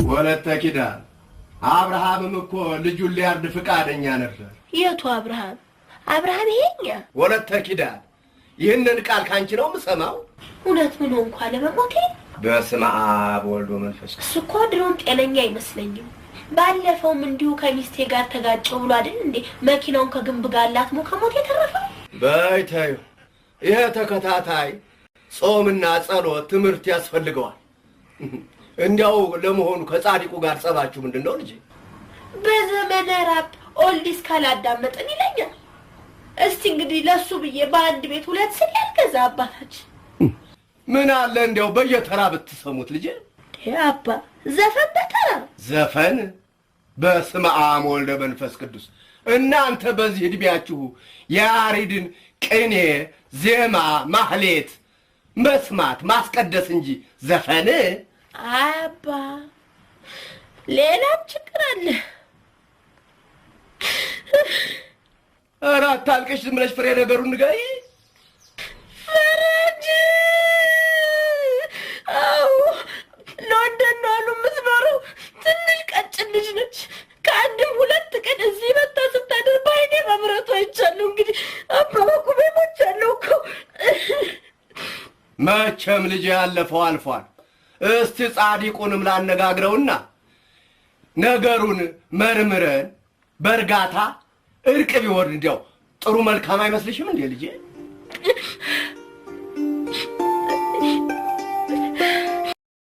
ወለተ ኪዳን፣ አብርሃምም እኮ ልጁን ሊያርድ ፍቃደኛ ነበር። የቱ አብርሃም? አብርሃም ይሄኛ። ወለተ ኪዳን፣ ይህንን ቃል ካንቺ ነው የምሰማው። እውነት ምን ሆንኩ አለመሞቴ? በስመ አብ ወልድ ወመንፈስ። እሱ እኮ ድሮም ጤነኛ አይመስለኝም። ባለፈውም እንዲሁ ከሚስቴ ጋር ተጋጨው ብሎ አይደል እንዴ መኪናውን ከግንብ ጋር አላትሞ ከሞት የተረፈው? በይ ተይው፣ ይሄ ተከታታይ ጾምና ጸሎት ትምህርት ያስፈልገዋል። እንዲያው ለመሆኑ ከጻድቁ ጋር ጸባችሁ ምንድን ነው ልጄ? በዘመነ rap oldies ካላዳመጥን ይለኛል። እስቲ እንግዲህ ለሱ ብዬ በአንድ ቤት 2 ስል ያልገዛ አባታችን። ምን አለ እንዲያው በየተራ ብትሰሙት ልጄ። አባ ዘፈን በተራ? ዘፈን? በስመ አብ ወልደ መንፈስ ቅዱስ። እናንተ በዚህ እድሜያችሁ የያሬድን ቅኔ፣ ዜማ፣ ማህሌት መስማት ማስቀደስ እንጂ ዘፈን? አባ ሌላም ችግር አለ። ኧረ አታልቅሽ፣ ዝም ብለሽ ፍሬ ነገሩን ንገሪ። ፈረንጅ! አዎ ለንደን ነው አሉ የምትኖረው። ትንሽ ቀጭን ልጅ ነች። ከአንድም 2 ቀን እዚህ መታ ስታድር በዓይኔ መምረቷ አይቻለሁ። እንግዲህ አባ በቁሜ ሞቻለሁ እኮ። መቼም ልጅ ያለፈው አልፏል። እስቲ ጻድቁንም ላነጋግረውና ነገሩን መርምረን በእርጋታ እርቅ ቢወርድ እንዲያው ጥሩ መልካም አይመስልሽም እንዴ ልጄ?